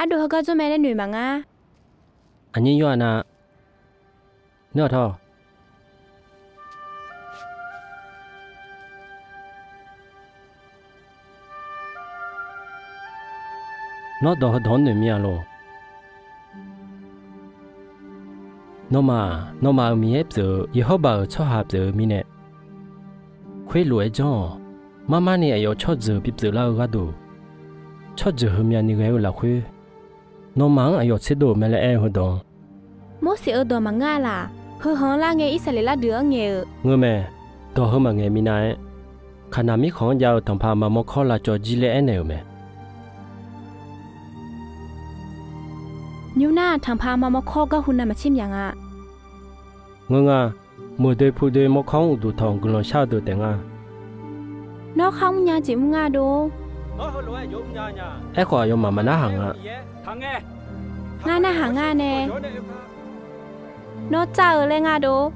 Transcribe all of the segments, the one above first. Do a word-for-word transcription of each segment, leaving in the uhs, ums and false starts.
Ardov heugar jawr mae laer noeq maqngar. Aqnyir yawr-a na. Nar-awq tawr. Nawr dawq heudawq-anr noeq mir-a lor. Nawmaf-aq, nawmaf-euq Miqyaer pyeuf-eu Yeqhawrbaq-euq tsawrhaq pyeuf-eu mirnae, khoerlof-aer janr-awq. Mar mar ni aqyawf tsawrjeuq bipyeuf lar-eu gharduq, tsawrjeuq heumya ni ghae-eu lafkhoer, nawmaf-anr aqyawf tserdov-euq mae laer aer-eu heudawq-anr, Morseq-euq dawq maqngeur-a laq. Heu hawq-anr lar ngae, Irsaqleqlav deuq-anr ngaeq-euq. Ngeur mae. Dawq heu maqngaeq minav-aer, Kaqnaq mirkhanq-anr jav-eu tanqpaq maqmawr kawr lavcawv jir laer aernaeq-euq mae. Nymr nar, tanqpaq maqmawr kawr garhu navmaqtser myaq nga. Ngeur nga. Meuq doe pu doe mawrkawr-anr uqduq tanq guiqlanq shar-eu deuq taef nga. Nawr khar mrnya jeq mr nga dov. Aerkhawf, aqyawfmaf maqnarhaq nga. Ngar narhaq nga nae. Nawr tsar-eu laer nga dov.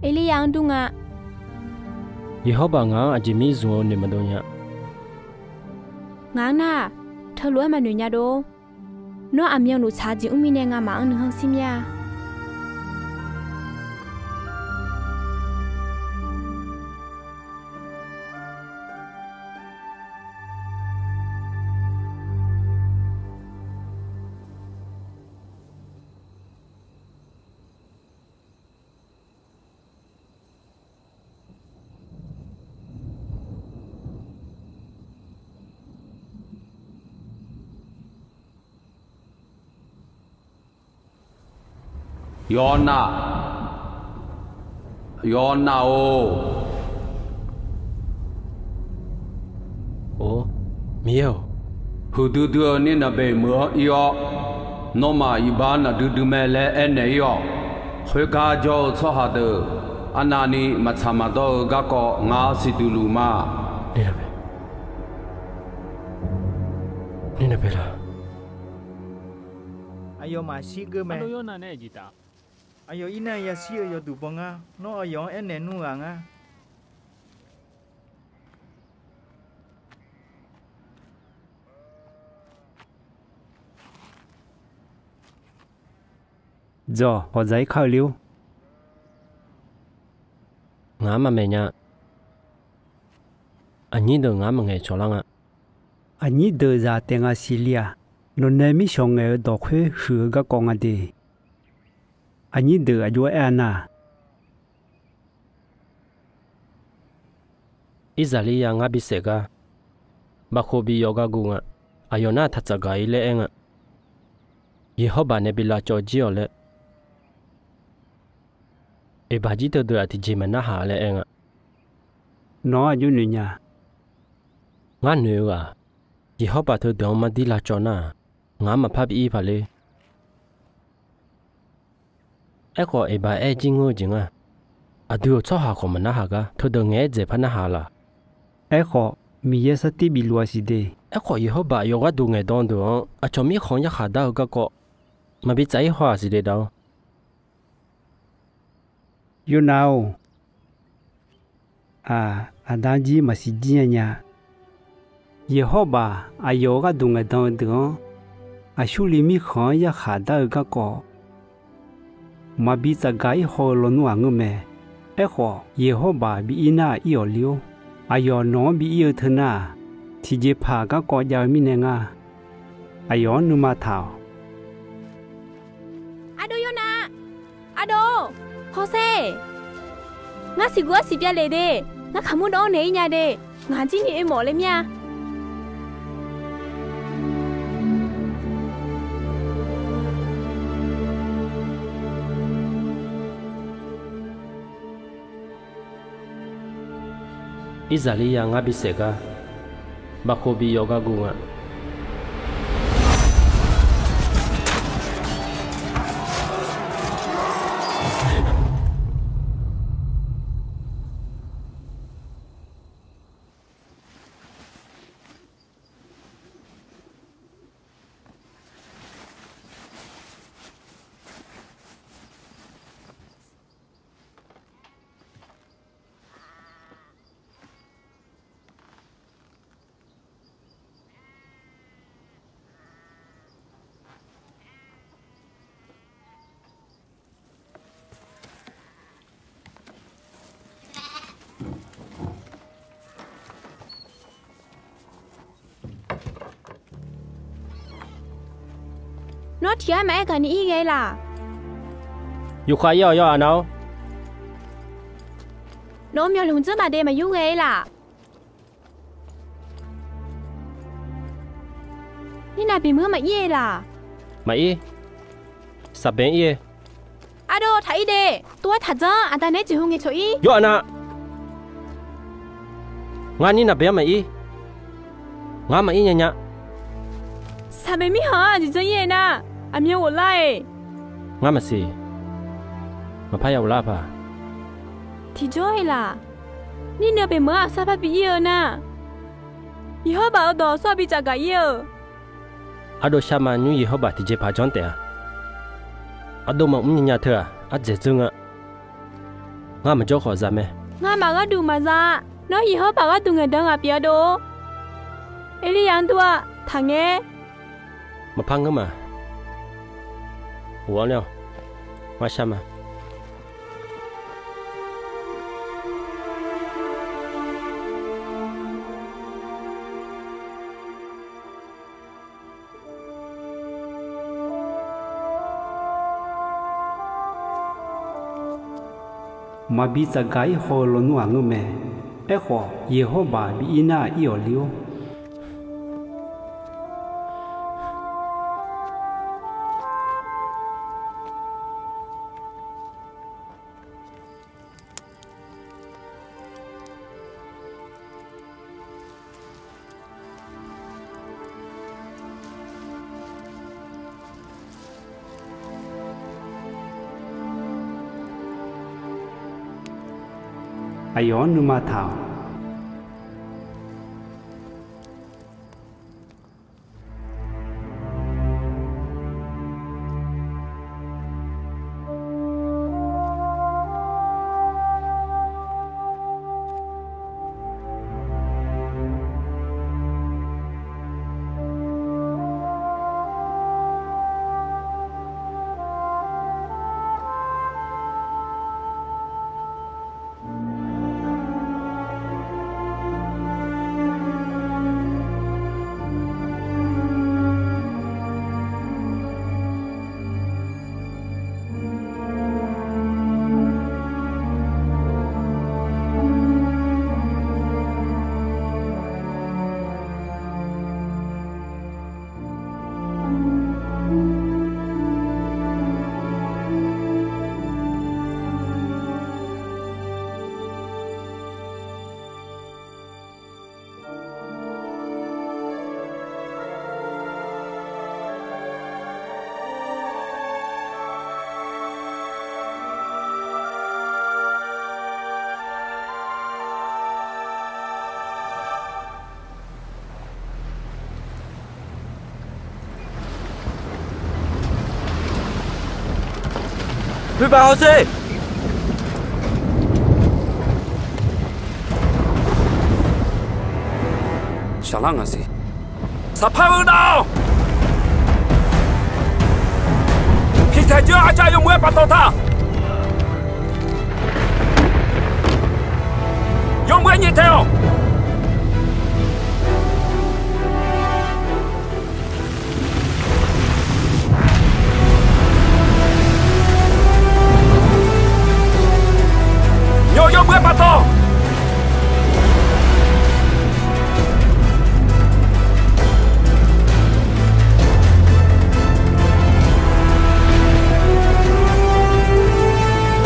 Erliryav-anr dur nga. Yeqhawrbaq ngaq-anr aqjeq mir zmq-eu noeq maqdov nya. Ngaq-anr nar, teulof-aer maqnoeq nya dov. Nawr aqmyanluf tsaq-eu jeq mr mirnae ngamaf-anr nuikhanr shir mir-a. Yawqnaf, yawqnaf-or. Or, Miqyaer-or. Huiqdui dui-eu nir naqbeq meuq-anr ir-awr, nawmaf iqbax naqdui dui mae laer aernaeq ir-awq. Khoergar jawr-eu tsawrhaq deuq arnavni maqtsaq maqdawr-eu garkawv ngar siqduq luf ma. Aqyawfmaf shirgeur mae. Aqyawf irnav yashir-eu yawduq baw ngar. Nawr aqyawf-anr aernaeq nmr ghaq ngar. Dzawq, ghawqdzaq-ir kar-eu ler-or. Ngaq-anr maqmaeq nya. Aqnyir deuq ngaq-anr maqngaeq cawq lar nga. Aqnyir deuq zaq taef nga siqli-aq, nawqnae mirshawq ngaeq-eu dawq khoer huiq-eu garkawv nga de. Aqnyir deuq aqjox-aer aer-a nar, Irzaqlir ya ngar bisaef gar, baqkhof biyawf gar guv nga. Aqyawf nar taq tsafgaq-ir laer aer nga. Yeqhawrbaq nae bi lavcawv jir-awq laer, Eqbaq jir teudeuq-aq tiqjeq maqnarhaq laer aer nga. Nawq-anr aqjox noeq nya. Ngar noeq-eu-aq, Yeqhawrbaq teudeuq-anr mardir lavcawv nar-aq, ngaq-anr maqpar bi ir paq ler. Aerkhawf, Eqbaq aer jir ngeur-eu jeq nga. Aqdui-euq tsawrhaq khawf maqnarhaq gar, teudeuq ngaeq-aer dzaeq par narhaq laf. Aerkhawf, Miqyaer sartir bif luf-a siq de. Aerkhawf, Yeqhawrbaq yawqghaq duq ngaeqdan deuq-anr aqcawq mirkhanq-anr yarkhaq dar-eu garkawv maqbi tsaf-ir haw-aq siq de dav-awr. Yawrnav-or, aq, aqda jir maqsiq jir nya nya. Yeqhawrbaq aqyawf-euq gharduq ngaeqdan-eu deuq-anr, aqsurli mirkhanq-anr yarkhaq dar-eu garkawv maqbi tsafgaq-ir haw-eu lawnmr ghaq ngeur mae. Aerkhawf, Yeqhawrbaq bi ir nar-aq ir-awq ler-or. Aqyawf nawq-anr bi ir-eu teu nar-aq, tiqjeqpaq garkawv jav-eu mirnae nga. Aqyawf-anr nuima taq-awq. Ardov yawrnav, ardov, hawsher. Ngar siqguq-anr siqbyav lef de. Ngar kaqmur dawv-anr naeq-ir nya de. Ngaq jir ni oe mawf le mir-a. Irzaqlir ya ngar bisaef gar, baqkhof biyawf gar guv nga. Nawr tiq ghaq maqaer gaqni ir ghae-ir laq? Yufkhav ir-awq yawqha nav-or. Nawq-eu myawq lmq dzeur maqdaev maqyur ghae-ir laq? Nirnav beqmeuq-anr maqir-eu laq? Maqir. Saqbae-anr ir-eu. Ardov, taq ir de. Tov-aer taqdzanr. Aqda naeq-aer jeqhu ngaeqcawq ir. Yawqha nav. Ngar nirnav beq-anr maqir. Ngar maqir nya nya. Saqbae mirkhanq-anr aqjeq janr ir-aer nar, aqmyan ghoflar-eq. Ngar maqsiq. Maqpar ya ghoflar-eu paq. Tiqjawr-eq laq. Nirnav beqmeuq-anr aqsar par bi ir-eu nar, Yeqhawrbaq-euq dawq sawr bi tsafgaq ir-eu. Ardov sharma nymr Yeqhawrbaq tiqjeqpaq janr taef-a. Ardov maqmr nya nya teu-aq, ardzaeq dzeur nga. Ngar maqjawr khawf za mae. Ngamaf gharduq maqza. Nawr Yeqhawrbaq gharduq ngaeqdan ghaq pyeuf-a dov-or. Erlirya-anr dur-a. Taqngaer. Maqpar ngeur ma. Ghof-anr ler-awq. Ngar shar ma. Maqbi tsafgaq ir haw-eu lawnmr-aq ngeur mae. Aerkhawf, Yeqhawrbaq bi ir nar ir-awq ler-or. Aqyawf-anr nuima taq-awq. Khoerbaq hawsher. Shaqlar ngaq siq. Saqpar-eu dav-awq. Piqtaeq jir-awr, arjav yawmuiq-aer paftawf taq. Yawmuiq-aer nyaeftaeq-awq. Nymq yawmuiq-aer paftawf.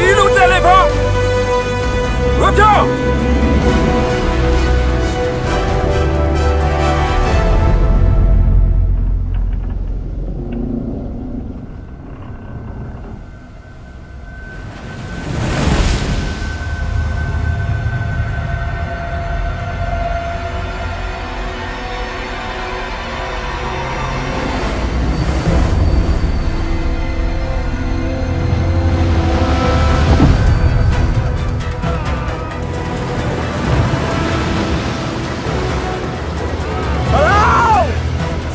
Irluf tsaevle pan. Gheu pyan. Saqlaq-or,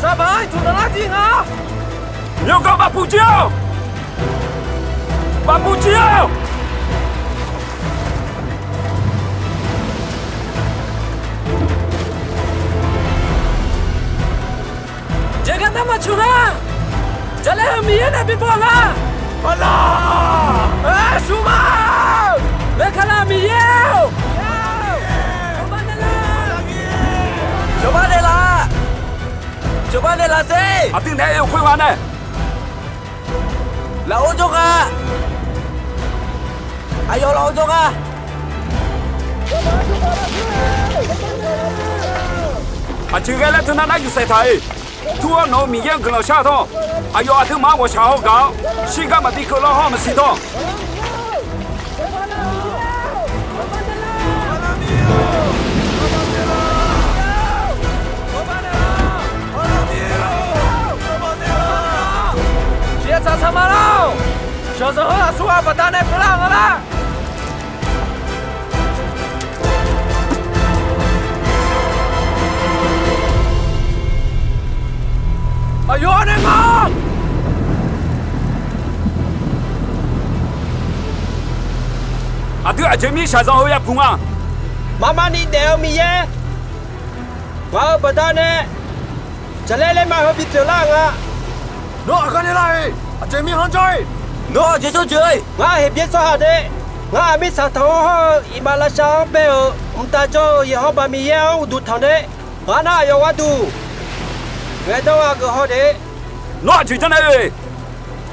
saqbaq-anr iqtuq daqlar jir nga. Yawganr bafpuv jir-awq. Bafpuv jir-awq. Jaeqgar nar maqtsoeq nga. Jaqlaer-eu Miqyaer nae bi baw nga. Arlaq, aqsur ma, Maqkaqlaq Miqyaer-or, cawba naeqlaf, cawba naeqlaf sher. Aqdui naeq-aer oe khoer nga nae, lafov jawr nga. Aqyawf lafov jawr nga. Aqjeq ghae laer teunav nar yufsaef taq-iq. Tur-awr nawq-euq Miqyaer-anr guiqlanq shar-eu tawr. Aqyawf aqduimaf-anr ghawqshaq haw gaq-awr, shirgar maqbi keuvlar hawr maqsiq tawr. Tiqghaq tsaq tsaq ma lar-awq. Shaqzanq heu aqsur ghaq baqdanae keuvlar-euq nga lar. Aqyawf-anr nae nga. Aqdui aqjeq mir shaqzanq heu yapuq nga. Marmarni daef-eu Miqyaer, ngaq-euq baqdanae jaqlaer laerma heu bipyeuf lar-euq nga. Nawr aqgar nae lar-iq, aqjeq mirkhanq jawr-iq, nawr aqjeq tsawrjeuq-iq, ngar Heqbyaer tsawrhaq de, ngar aqmir tsaqtanq-anr hawr-eu iqmalavshav-anr bae-euq mqtav jawr-eu Yeqhawrbaq Miqyaer-anr uqduq tanq de. Ngar nar aqyawf gharduq ngaeqdan ghaq geuf haw de. Nawr aqjeq janrnaeq oe.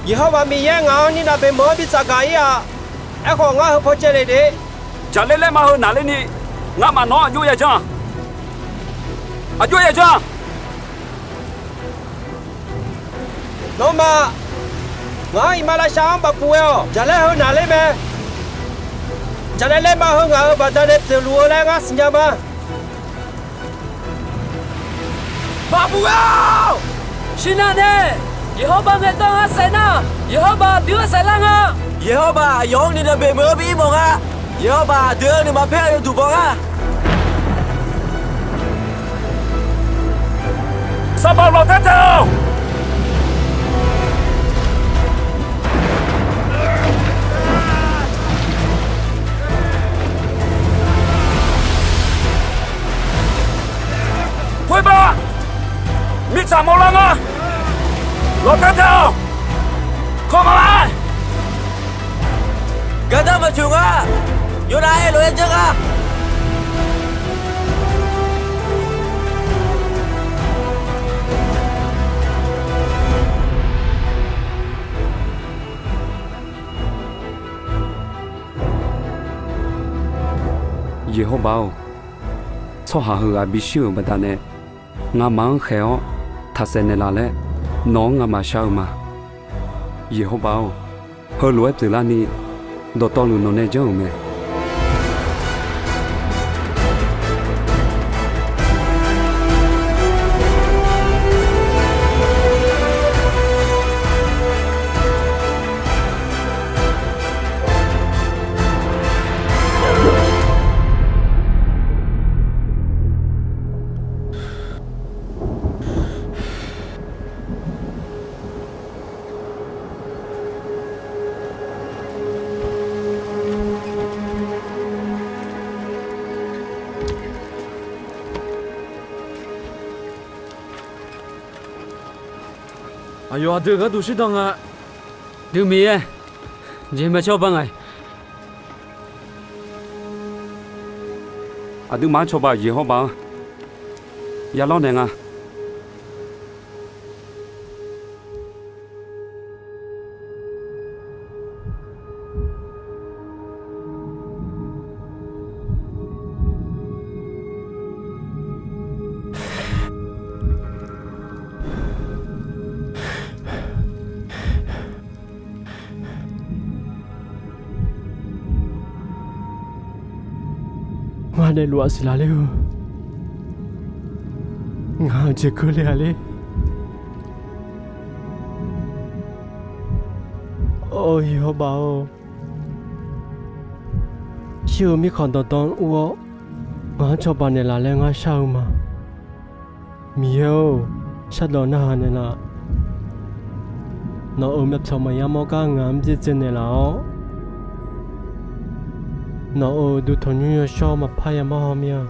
Yeqhawrbaq Miqyaer ngaq-anr nirnav beqmeuq-anr bi tsafgaq-ir-aq, aerkhawf ngar heu paw caev le de. Jaqlaer laerma heu naqlerni, ngamaf nawq-anr aqjox yajanr-a. Aqjox yajanr-a. Nawmaf ngaq-anr iqmalavshav-anr bafpuq ghae-awq. Jaqlaer heu naqler mae. Jaqlaer laerma heu ngaq-euq baqdanae pyeufluf-eu laer ngar siqnya ma. Bafpuq ghae-awq. Shirnav nae Yeqhawrbaq ngaeqdan-eu arsaef nar, Yeqhawrbaq aqdui-anr saef lar nga. Yeqhawrbaq aqyawf-anr nuinav beqmeuq-anr bi ir mawf nga. Yeqhawrbaq aqdui-anr nuima paer-eu yawduq baw nga. Sanqpaq lawqtaer taeq-awq. Khoerbar, mirtsaq mawrlar nga. Lawqtaer taeq-awq. Kawma-aer, gardanr maqtsoeq nga. Yawnav aer lof-aer janr nga. Yeqhawrbaq-or, tsawrhaq heughaq bishir-euq baqdanae ngamaf-anr khaeq-awr taqsaef naeqlaf laer nawq-anr ngamaf shar-eu ma. Yeqhawrbaq-or, heulof-aer pyeuflarni dawqtawvluf nawq nae janr-euq mae. Aqyawf aqdui gharduq shirdan nga. Dui Miqyaer, jeq maeq cawba nga-iq. Aqduimaf-anr cawba-euq Yeqhawrbaq-anr ya lawrnaeq nga. Ngar nae luf-aq siqlaq ler-eu, ngaq-anr jeq keuvle-a ler. Or, Yeqhawrbaq-or, shir-eu mirkhanq danqdan ur-awr ngaq-anr cawba naeqlaf laer ngar shar-eu ma. Miqyaer-or, shardawq narhaq naeqlaf. Nawq-euq myavpyawq maqya mawr gar ngaq-anr byaerdzae naeqlaf-awr, nawq-euq uqduq tanqnymr yawshawr maqpar yamawr haw mir-a.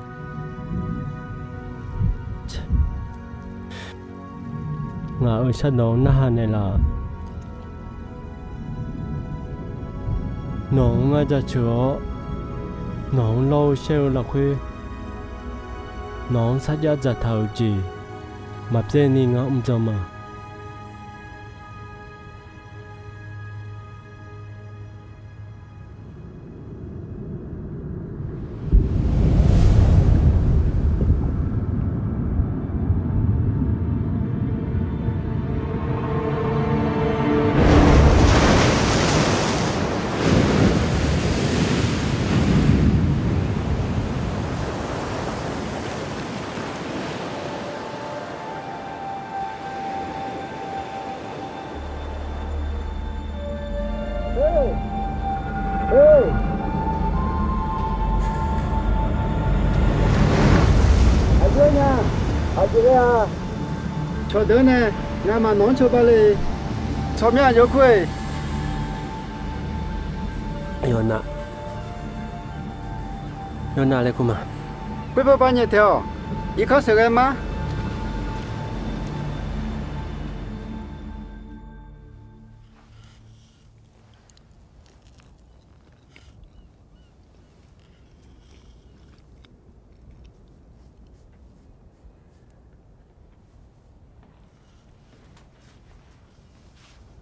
Ngaq-euq shardawq-anr narhaq naeqlaf. Nawq-anr ngar jaceuq-awr, nawq-anr lawr-eu shaer-eu lafkhoer, nawq-anr sarjax dzaqtaq-euq jeq maqbyaer ni ngar mr jan ma. Aqjox-aer nya, aqjeq laer-a. Cawqdeuq nae ngamaf nawq-anr cawba le. Tsawrmyanr aqjox kur-eq. Yawqnav, yawqnav laer kur ma. Khoerpov pav nyaef taeq-awq. Irkanr sheuqghae ma.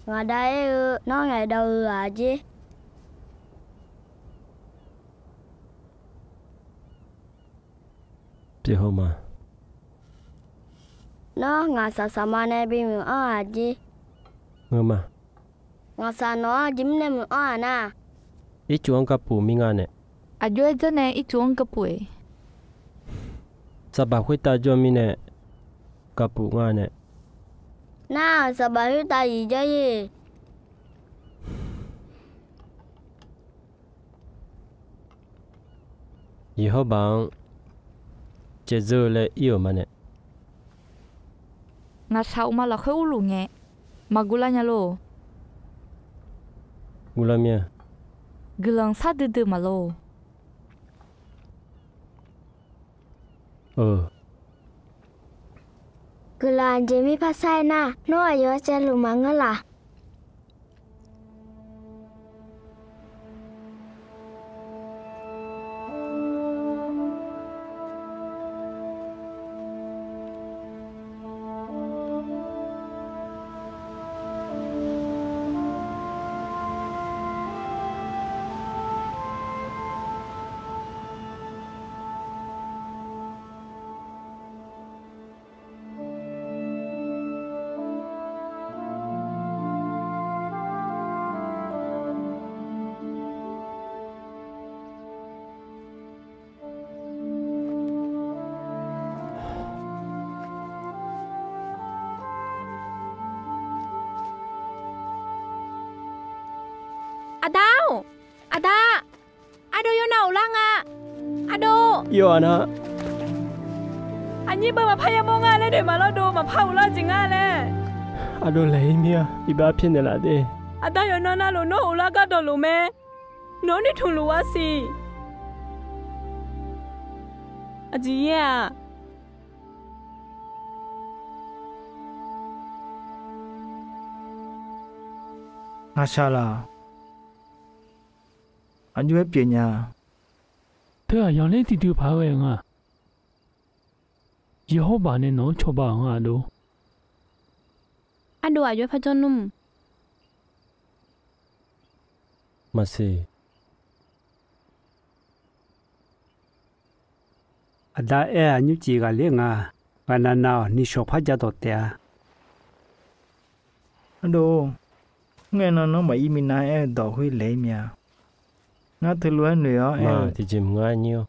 Ngaq da aer-eu nawr ngaeqdawq-eu ghaq jer. Pyeuf haw ma. Nawr ngaqshaq saqma nae bimuiq anr-aq jer. Ngeur ma. Ngaqshaq nawq-anr aqjeq mirnae muiq-anr-aq nar, ircuf-anr gapuf mir nga nae. Aqjox-aer janrnae ircuf-anr gapuf-eq. Saqbaq khoertav jawr mirnae gapuf nga nae. Nar-aq, saqbaq khoertav zif jawr-ir. Yeqhawrbaq-anr caevzeur-eu laer ir-euq ma nae. Ngaqshaq uqma lafkhoer urluf ngae, maqguv lar nya lor. Guv lar mir-a. Guiqlanq shar duidui maqlor. Guiqlanq aqjeq mirpar shar-aer nar, nawr aqyawf caevluf maqngeur laf. Aqda-or, aqda, ardov yawnav ghoflar nga. Ardov, yawqha nar, aqnyir beu maqpar yamawr nga laer noeq maqlawr dov, maqpar ghoflar jeq nga laer. Ardov laeq-ir mir-a, iqbax pyaer naeqlaf de. Aqda yawqnan navluf nawr ghoflar gar dawqluf mae. Nawq-anr noeqtmq luf-a siq. Aqjeq yaer-aq, ngaqshaq laf, aqjox-aer pyeuf nya. Teughaq yanqler duidui paq-aer ghae nga. Yeqhawrbaq nae nawq-anr cawba-euq nga, ardov. Ardov aqjox-aer par janr nmr. Maqsiq. Aqda aer-aq, nymrcif ghaqler nga. Ghaqnav nav-awq, nishawq par ja dawq taef-a. Ardov, mr ngae nan nawr maqir minav aer-eu dawq khoer laeq-ir mya. Ngar teulof-aer noeq-awr aer-eu tiqjeq maqngeur, aqnyir-or.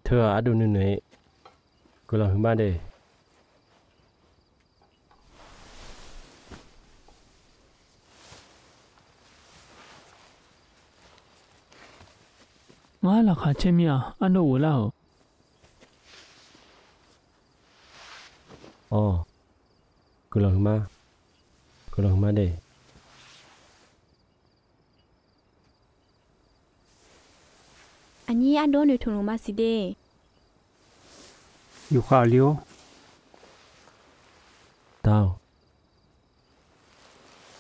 Teughaq ardov nuinoeq-ir guiqlanq huiqma de. Ngar laqkhaq caer mir-a, ardov ghoflar-euq. Awq, guiqlanq huiqma, guiqlanq huiqma de. Aqnyir ardov noeqtmq luf maqsiq de. Yufkhav-aq li-or,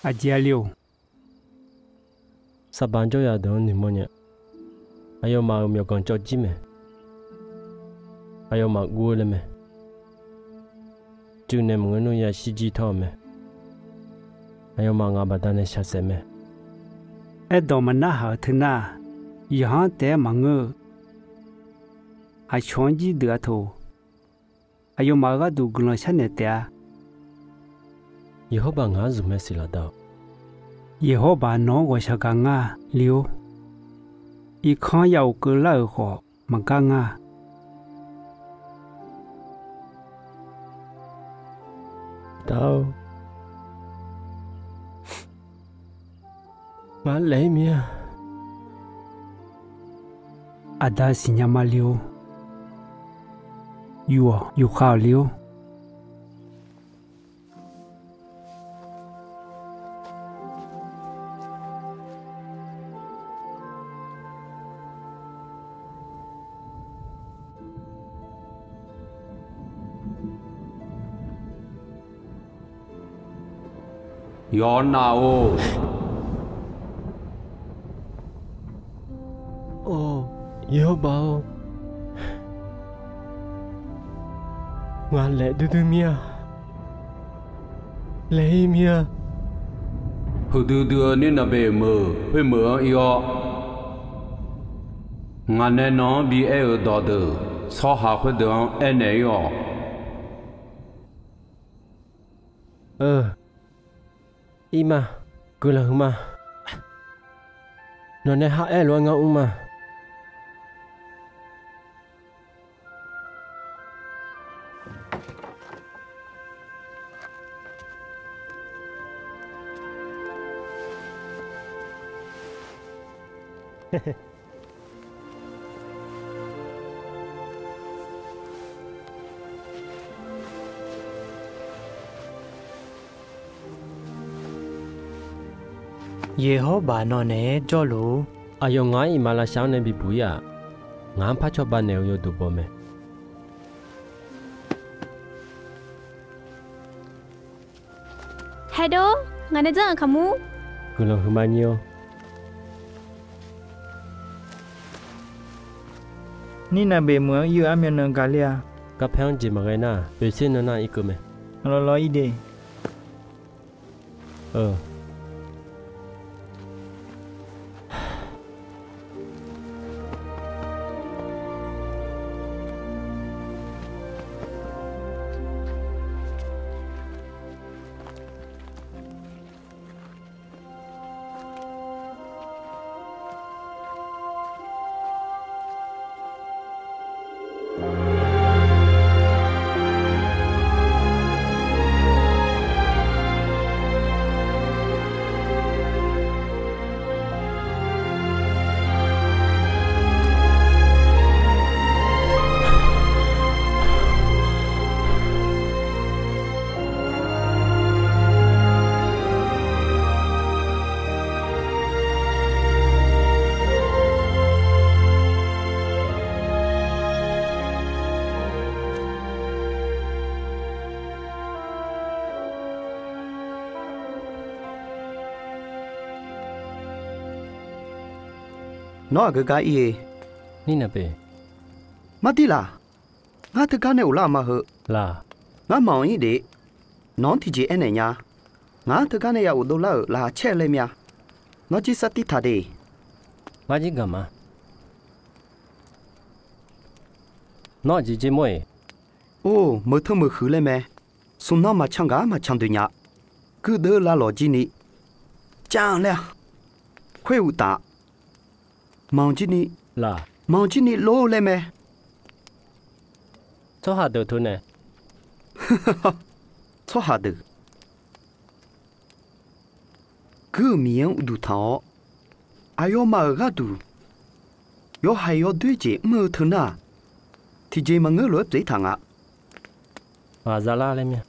Aqjeq-a le-or. Saqbaq jawryaf deuq-anr noeqmawr nya. Aqyawfmaf-euq myawqganq cawv jir mae. Aqyawfmaf guv-eu laer mae. Cuiv nae maqngeur nmr yashir jir tawr-euq mae. Aqyawfmaf ngaq baqdanae shaqsaef mae. Aerdawq maqnarhaq-euq teunar, yawqha-anr taef-aer maqngeur-eu, aqcawq-anr jir deuq-a teu. Aqyawfmaf-euq gharduq guiqlanq sharnaeq taef-a. Yeqhawrbaq ngaq-anr zmq mae siqlaf da-awq. Yeqhawrbaq nawq-anr ghawqshaq gaq nga le-or. Irkanr ya of keuvlar-euq khawf maqgar nga. Da-or, ngaq laef-ir mir-a. Aqda siqnya ma le-or. Yuf-awq, yufkhav-awq le-or. Yawqha naf-or. Or, Yeqhawrbaq-or, ngaq laef duidui mir-a. Laef-ir mir-a. Huiqdui dui-eu Nirnaqbeq meuq khoermeuq-anr ir-awr, ngaq nae nawq-anr bi aer-euq dawqdeuq tsawrhaq khoerdeuq-anr aernaeq-ir-awq. Ir ma. Guiqlanq huiqma. Nawq nae ha aer-eu lof-aer ngar mr ma. Yeqhawrbaq nawq naeq-aer jawrluf-ur. Aqyawf ngaq-anr iqmalavshav anr nae bibuq-ir-aq, ngaq-anr par cawba naeq-eu yawduq baw mae. Haer dor, ngaq nae janr-euq kaqmur. Guiqlanq huiqma nyir-or. Nirnaqbeq meuq-anr ir-eu armyan nan gaqler-a. Garpaer-anr jeq maqghae nar, oeqser nan nar irkeuv mae. Lawlawr ir de. Nawr aqgeu gar ir-e. Nirnaqbeq. Mardir laq. Ngar teugar nae ghoflar-euq ma heu. Laq. Ngar maq-anr ir def. Nawq-anr tiqjeq aernaeq nya. Ngaq-anr teugar nae ya ghofdov lar-euq laqkhaq caer-eu laer mya. Nawr jir sar tir taq de. Ngar jir gaq ma. Nawr aqjeq jer mawr-eq. Or, meuq teu meuq huiq laer mae. Smq nan maqcan gaq maqcan doe nya. Guirdeuv lavlawq jir ni, jan laer-a. Khoer uqtaf, manq jir ni, manq jir ni lor laer mae. Tsawrhaq deuq teu nae, tsawrhaq deuq Guir-euq Miqyaer-anr uqduq tanq-awr, aqyawfmaf-euq gharduq yawhaiq yawdoer jeq mr-eu teu nar-aq, tiqjeq maqngeur lof-aer pyeuf-ir taq nga. Ghaqzaq lar laer mya.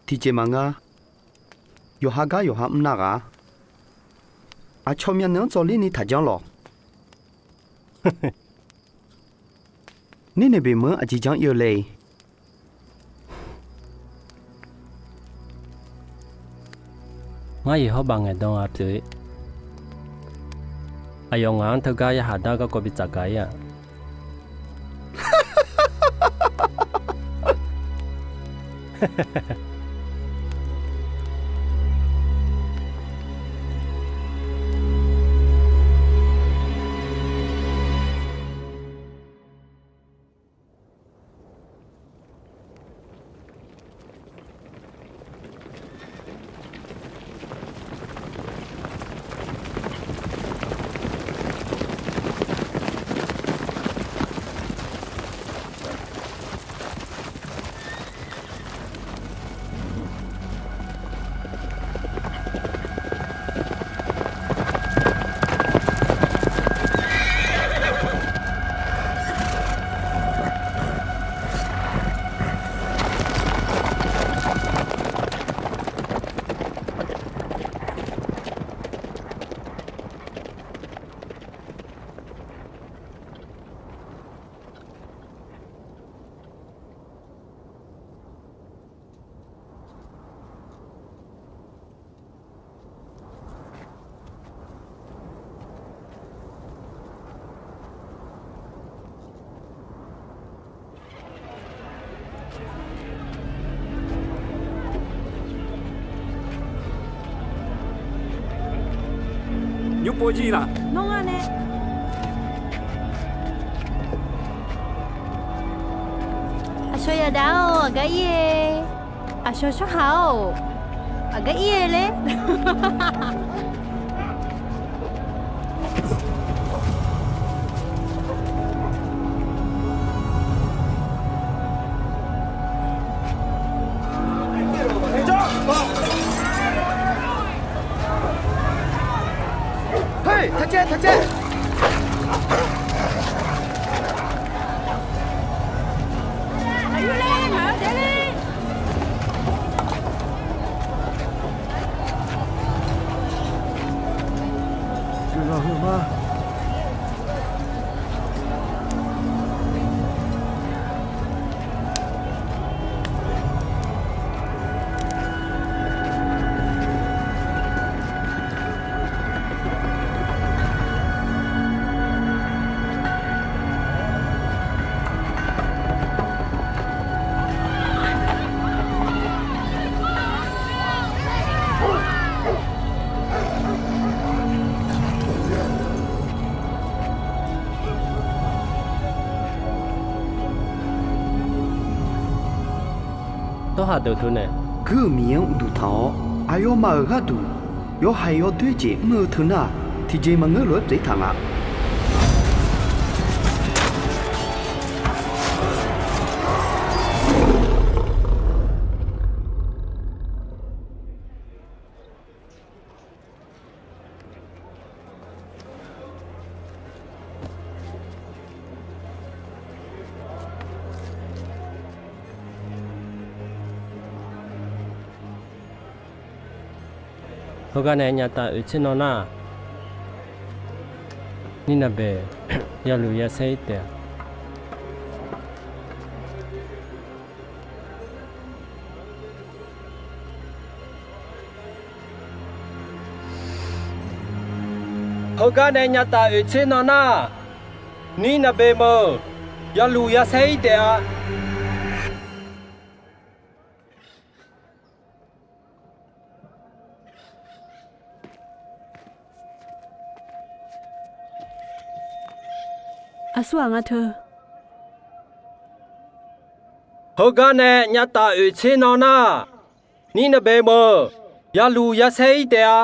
Tiqjeq maqngeur-ar. Yawqha gar yawqha mr nar ghaq-ar. Aqcawq myavnuiv-anr tsawvler ni taq janr lawq. Nirnaeq beq meuq-anr aqjeq janr ir-eu le. Ngar Yeqhawrbaq ngaeqdan-a pyeuf-ir. Aqyawf ngaq-anr teugar yarkhaq dar garkawv bi tsafgaq-ir-aq. Nymrpov jir laf. Nawr nga nae. Aqcawq yadav-awr aqgar ir-e. Aqcawq tsawrhaq-awr aqgar ir-e ler. Hei, taq caev, taq caev. Guiqlanq huiqma. Tsawrhaq deuq teu nae, Guir-euq Miqyaer-anr uqduq taq-awr, aqyawfmaf-euq gharduq yawhaiq yawdoer jeq mr-eu teu nar-aq, tiqjeq maqngeur lof-aer pyeuf-ir taq nga. Heugar nae nyavtaf oeq tser nan nar-aq, Nirnaqbeq yaluf yasaer-ir taef-a. Heugar nae nyavtaf oeq tser nan nar, Nirnaqbeq meuq yaluf yasaer-ir taef-a. Aqsur-aq nga teu. Heugar nae nyavtaf oeq tser nan nar, Nirnaqbeq meuq yaluf yasaer-ir taef-a.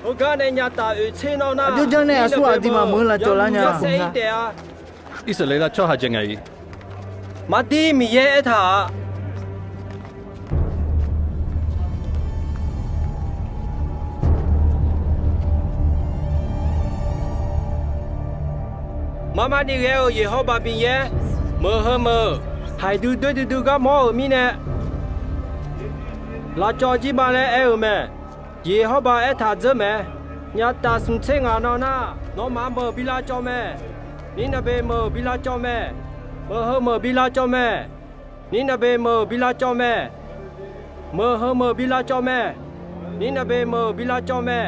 Heugar nae nyavtaf oeq tser nan nar, aqjox janr nae aqsur aqdui maqmuiq-eu lavcawv lar nya. Irsaqleqlav tsawrhaq jaeq nga-iq, Maqdir Miqyaer aertaq-aq, Maqmav ni ghae-euq Yeqhawrbaq Miqyaer, meuq heu meuq haiq duidui duidui gar mawr-euq mirnae, lavcawv jir ma laer aer-euq mae. Yeqhawrbaq aertaq dzeur mae. Nyavtaf smq tser ngaq nan nar, nawmaf meuq bi lavcawv mae. Nirnaqbeq meuq bi lavcawv mae. Meuq heu meuq bi lavcawv mae. Nirnav beq meuq bi lavcawv mae. Meuq heu meuq bi lavcawv mae. Nirnav beq meuq bi lavcawv mae.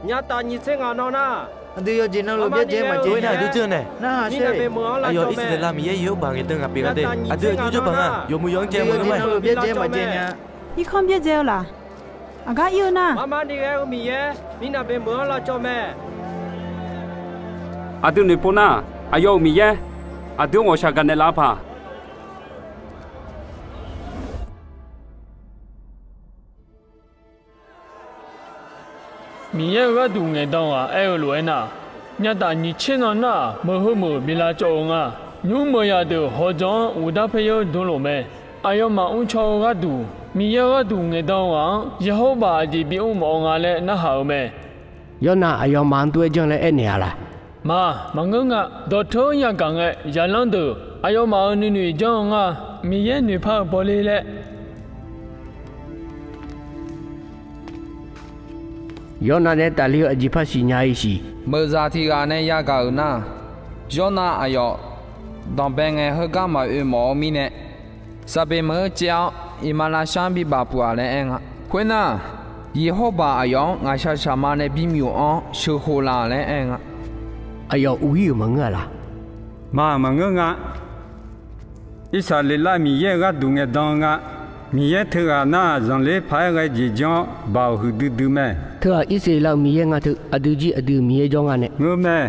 Nyavtaf nyiq tser ngaq nan nar, aqdui yawjeq navluf byaerdzae maqdzae nya. Aqdui jawr nae, Nirnav beq meuq-anr lavcawv mae. Aqyawf Irsaqleqlav Miqyaer Yeqhorbaq ngaeqdan ngaq pyeuf-a de. Aqdui aqjox jawrbanq nga. Yawmuiq yawq-anr caev meuq-eu mae. Navluf byaerdzae maqdzae nya. Irkanr byaerdzae-eu laq? Aqgar ir-eu nar, Marmarni ghae-eu Miqyaer Nirnav beq meuq-anr lavcawv mae. Aqdui noeqpov nar, aqyawf-euq Miqyaer aqdui-anr ghawqshaq gaqnaeq laf-eu paq. Miqyaer-euq gharduq ngaeqdan ghaq aer-eu lof-aer nar, nyavtaf nyiq tser nan nar-aq, meuq heu meuq bi lavcawv-eu nga. Nymr meuq yaq deuq hawdzan-anr uqdar paer yeur dmlof mae. Aqyawfmaf mrcaw-eu gharduq, Miqyaer-euq gharduq ngaeqdan ghaq-anr Yeqhorbaq aqjeq bimr mawf-eu nga laer narhaq-euq mae. Yawrnav aqyawfmaf-anr dur-aer janr laer aernaeq-a laq? Maq, maqngeur nga. Dawqteu-anr yagaq ngae, zaqlanr deuq aqyawfmaf-euq nuinoeq janr-eu nga. Miqyaer noeqpar-eu bawle laer. Yawrnav nae tafler-eu aqjeq par siqnya-ir siq. Meuqzaq tiq ghaq nae yagaq-euq nar, Yawrnav aqyawf danqbae ngae heugar maqoe mawf-eu mirnae, Saqbeq meuq-eu caev-awr iqmalavshav-anr bi baf puq-aq laer aer nga. Khoernar, Yeqhorbaq aqyawf-anr ngaqshaq shaqma nae bimyuf-anr sheuqkhof laf laer aer nga. Aqyawf uir-euq maqngeur-a laq? Maq, maqngeur nga. Irsaqleqlav Miqyaer-euq gharduq ngaeqdan-eu nga. Miqyaer teughaq nar-aq, zanqler paq-aer ghae jeq janr-awr, baoq huiqdui dui mae. Teughaq Irsaqleqlav-euq Miqyaer nga teu, aqdui jir aqdui-euq Miqyaer jawr nga nae. Ngeur mae.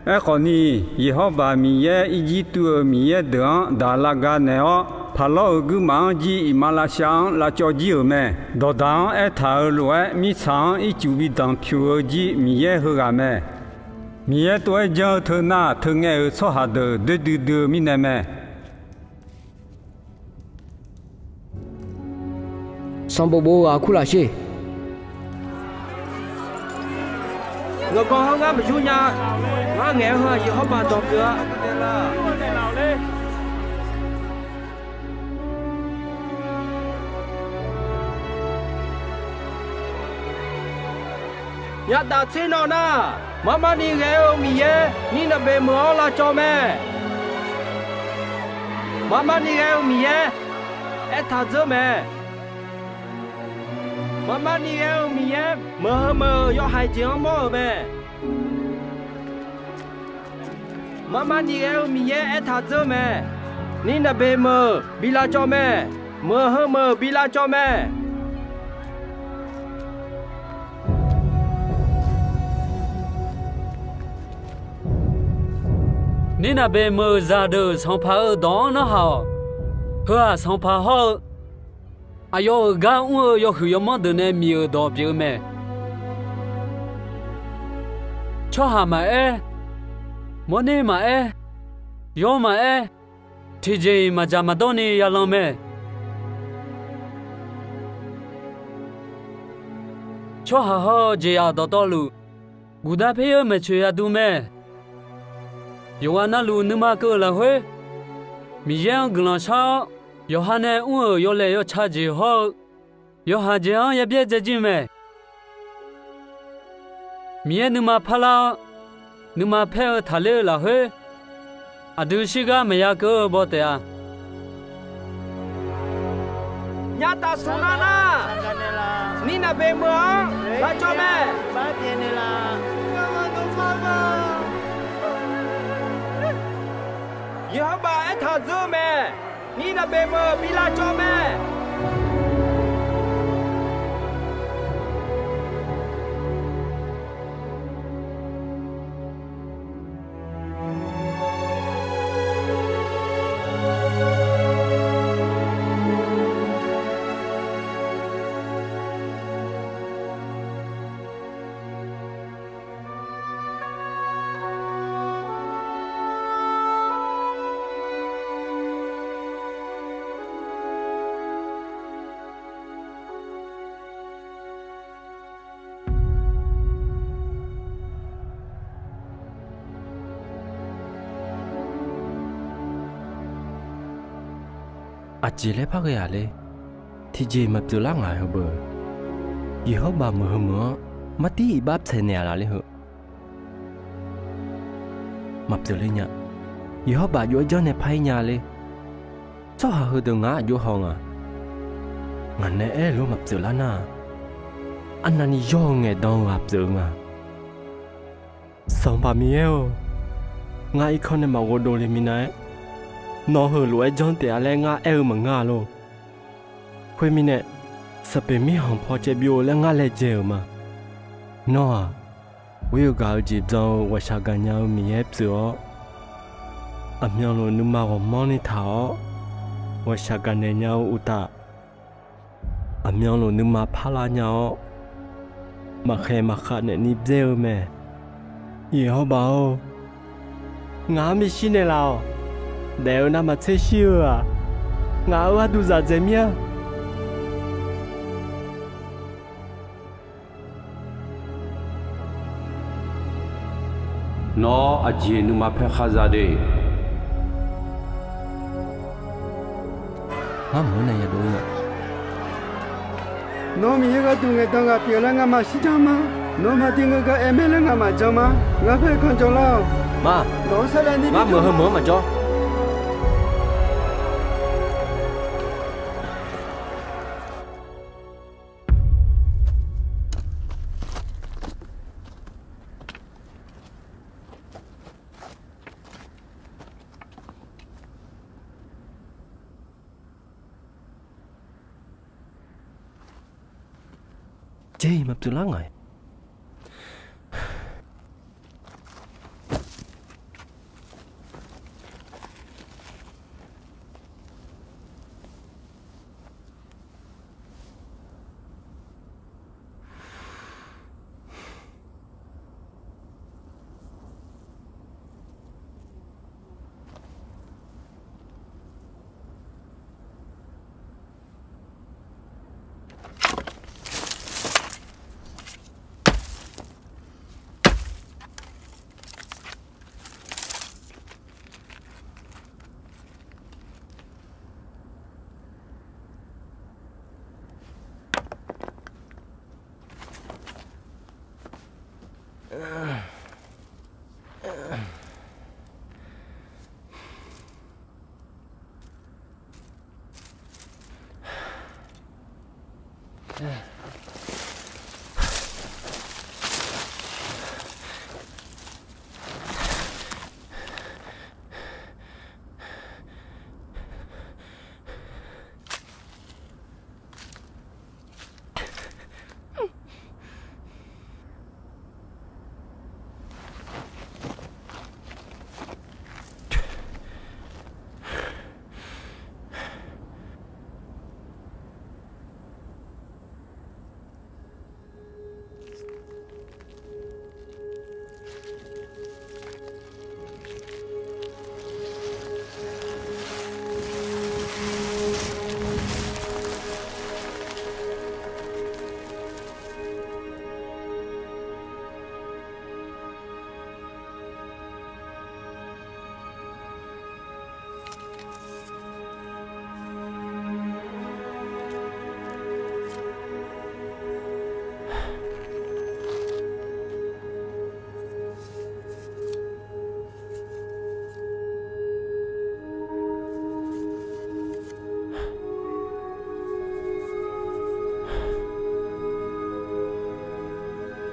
Aerkhawf ni, Yeqhorbaq Miqyaer Irjirtuv-euq miqyaer deuq-anr daq lavga naeq-awr, Paqlawr-euq guirmaf-anr jir iqmalavshav-anr lavcawv jir-euq mae. Dawqdaq-anr aertaq-euq lof-aer, mirtsaq-anr ircuf bi danqpyuq-eu jir Miqyaer heughaq mae. Miqyaer tov-aer janr-eu teu nar, teungae-euq tsawrhaq deuq doer duidui-eu mirnae mae. Sanqbof bof-eu ghaq kurlaf sher. Yawqbaw hawr ngar maqyur nya. Ngar ngaeq-eu heu-aq, Yeqhorbaq dawq pyeuf-a. Nyavtaf tser nan nar, marmarni ghae-eu Miqyaer Nirnav beq meuq-anr lavcawv mae. Marmarni ghae-eu Miqyaer aertaq dzeur mae. Marmarni ghae-eu Miqyaer meuq heu meuq-euq yawhaiq jeq-anr mawr-euq mae. Marmarni ghae-eu Miqyaer aertaq dzeur mae. Nirnav beq meuq bi lavcawv mae. Meuq heu meuq bi lavcawv mae. Nirnav beq meuq zaqdeuq sanqpaq-euq dawq-anr narhaq-awq. Heu-aq, sanqpaq hawr-eu aqyawf-euq gar mr-eu yawhuiq yawmanr deuq nae miq-euq dawq pyeuf-eu mae. Tsawrhaq maqaer, mawrner maqaer, yawr maqaer, tiqjeq-iq maqdzaq maqdawr ni yalan mae. Tsawrhaq hawr-eu jeqzaq dawqtawvluf, guqdar paer yeur maeqtsoeq yadu mae. Yawqghaq navluf nuima keuv-eu lafkhoer, Miqyaer-anr guiqlanq shar-awr, yawqha nae mr-euq yawlaeq yawca jeq hawr-eu yawhaiq jeq-anr yabyaer dzaejir mae. Miqyaer nuima parlar-awr, nuima paer-eu taqler-eu lafkhoer, aqdui shirgar maqya keuv-eu baw taef-a. Nyavtaf smq nan nar, Nirnav beq meuq-anr lavcawv mae. Yeqhawrbaq aertaq dzeur-eu mae. Nirnav beq meuq bi lavcawv mae. Aqjeq laer par ghae-aq le. Tiqjeq maqpyeuf lar ngaq-eu heu beu. Yeqhawrbaq meuq heu meuq-anr martir iqbax tsaeqnaeq-a laf le heu. maqpyeuf ler nya. Yeqhawrbaq aqjox-aer janrnae par-ir nya ler. Tsawrhaq heudeuq ngaq-anr aqjox haw nga. Ngaq nae aer-eu lof maqpyeuf lar nar-aq, arnavni yawr-eu ngaeqdan-eu ghaq pyeuf-eu nga. Sanqpaq Miqyaer-or, ngar irkanr nae maqghov dovle minav-aer, nawq heu lof-aer janr taef-a laer ngar aer-eu maqngeur-a lor. Khoermirnae, sanqpaq mirkhanq paw caev byov-eu laer ngar laejae-euq ma. Nawr-aq, ghoer-eu gaq-eu jeq byan-eu ghawqshaq gaqnya-eu Miqyaer pyeuf-awr, aqmyanluf nuima ghawqmanrni taq-awr, ghawqshaq gaqnaeq nya-eu uqtaf, aqmyanluf nuima parlar nya-awr, maqkhaeq maqkhav naeqni byaer-eu mae. Yeqhawrbaq-or, ngaq-anr bishir naeqlaf-awq. Daef-eu navmaqtser shir-eu-aq, ngaq-euq gharduq zaq dzaeq mir-a. Nawr aqjeq nuima paer khar za de. Ngar meuq-anr nae yadov-ir nga. Nawr Miqyaer gharduq ngaeqdan ghaq pyeuf laer ngamaf shirjan ma. Nawmaf tiq ngeur gar aer mae laer ngamaf jan ma. Ngar paer kan jawr lar-awq. Ma, nawq-anr sarlav ni ngar meuq heu meuq-anr maqjawr. Jeq maqpyeuf lar ngaq-iq.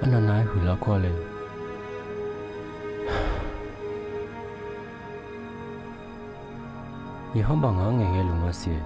Arnav nav-aer huiqlar kawr le. Yeqhawrbaq ngaq-anr ngaeqghae luf ma siq.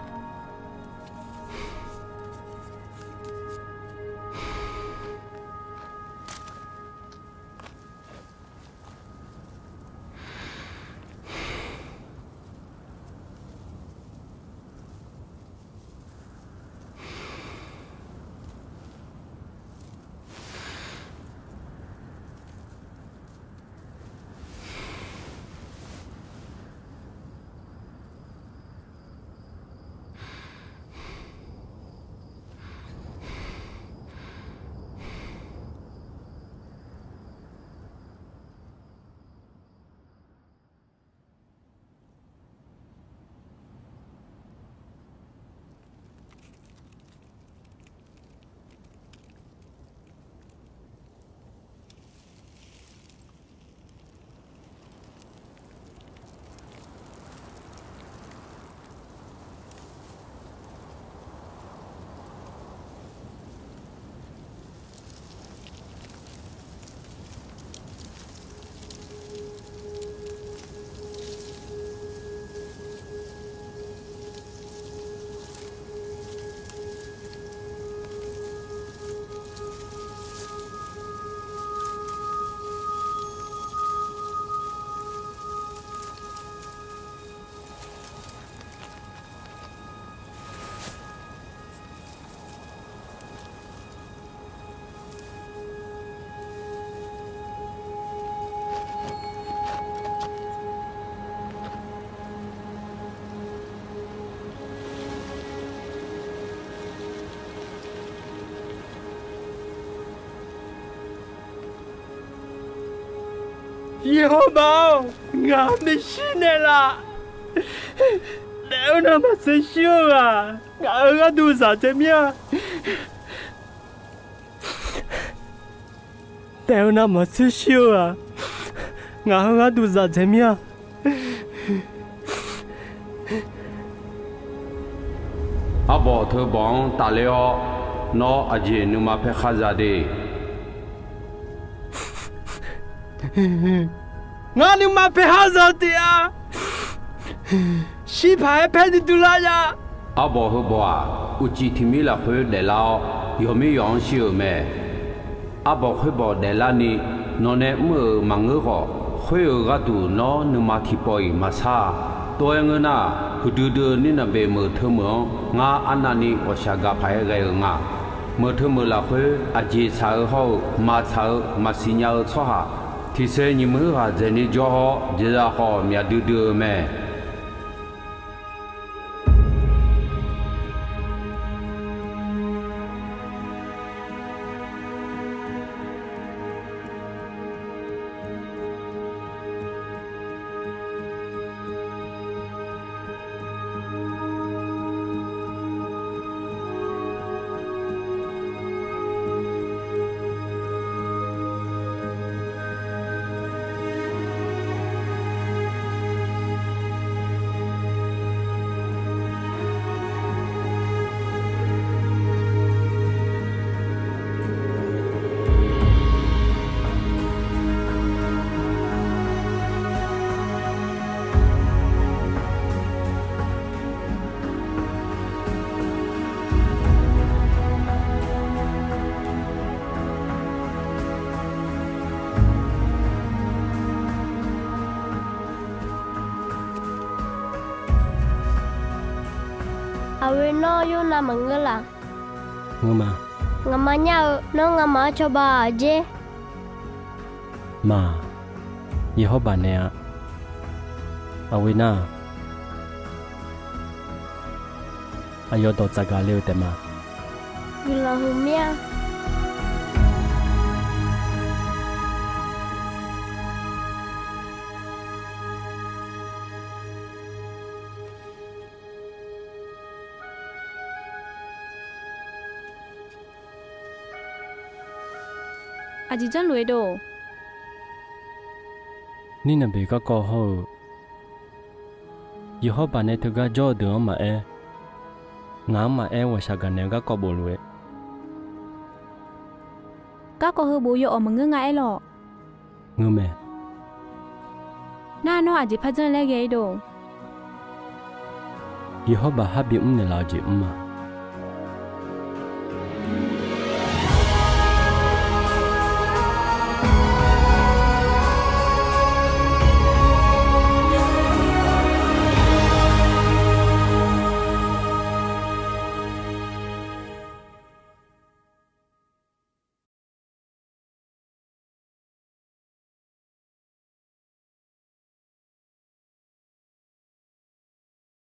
Yeqhawrbaq-or, ngaq-euq maeqshi naeqlaf. Daef-eu navmaqtser shir-eu-aq, ngaq-euq gharduq zaq dzae mir-a. Daef-eu navmaqtser shir-eu-aq, ngaq-euq gharduq zaq dzae mir-a. Arbawq teubawq-anr tafler-awr, nawr aqjeq nuima paer khar za de. Ngar nuima paer khar za taef-a. Shir paq-aer paer duidui lar nya. Arbawq heubawq-aq, uqcif tiq mir lafkhoer daeflar-awr, yawqmir yawq-anr shir-euq mae. Arbawq khoerbawq daeflarni, nawqnae mr-euq maqngeur khawf, khoer-euq gharduq nawr nuima tiqpawf-iq maqsar-a. Tov-aer ngeur nar, huiqdui dui-eu Nirnaqbeq meuq teumeuq-anr ngar arnavni ghawqshaq gaq paq-aer ghae-eu nga. Meuq teumeuq lafkhoer aqjeq tsaq-eu hawr-eu maqtsaq-eu maqsiq nya-eu tsawrhaq, tiqsaer nyiq muiq ghaq dzaeqni jawr-awr, jeqzaq khawf myaq duidui-eu mae. Aqghoe, nawr Yornav maqngeur laf? Ngeur ma. Ngaqma nyar-eu nawr ngaqma-anr cawba-aq jer. Ma, Yeqhawrbaq naeq-a. Aqghoe nar-aq, aqyawf dawq tsafgaq le-eu taef ma. Guiqlanq huiq mir-a. Aqjeq janrluf-eu dov. Nirnaqbeq garkawv hawr-eu, Yeqhawrbaq nae teugar jawr-eu deuq-anr maqaer, ngaq-anr maqaer ghawqshaq gaqnaeq-eu garkawv bof luf-eu. Garkawv heu bof yaw-awq maqngeur nga aerlawq. Ngeur mae. Nar nawr aqjeq par janr laer ghae-ir dov. Yeqhawrbaq har bimr naeqlaf-eu jeq mr ma.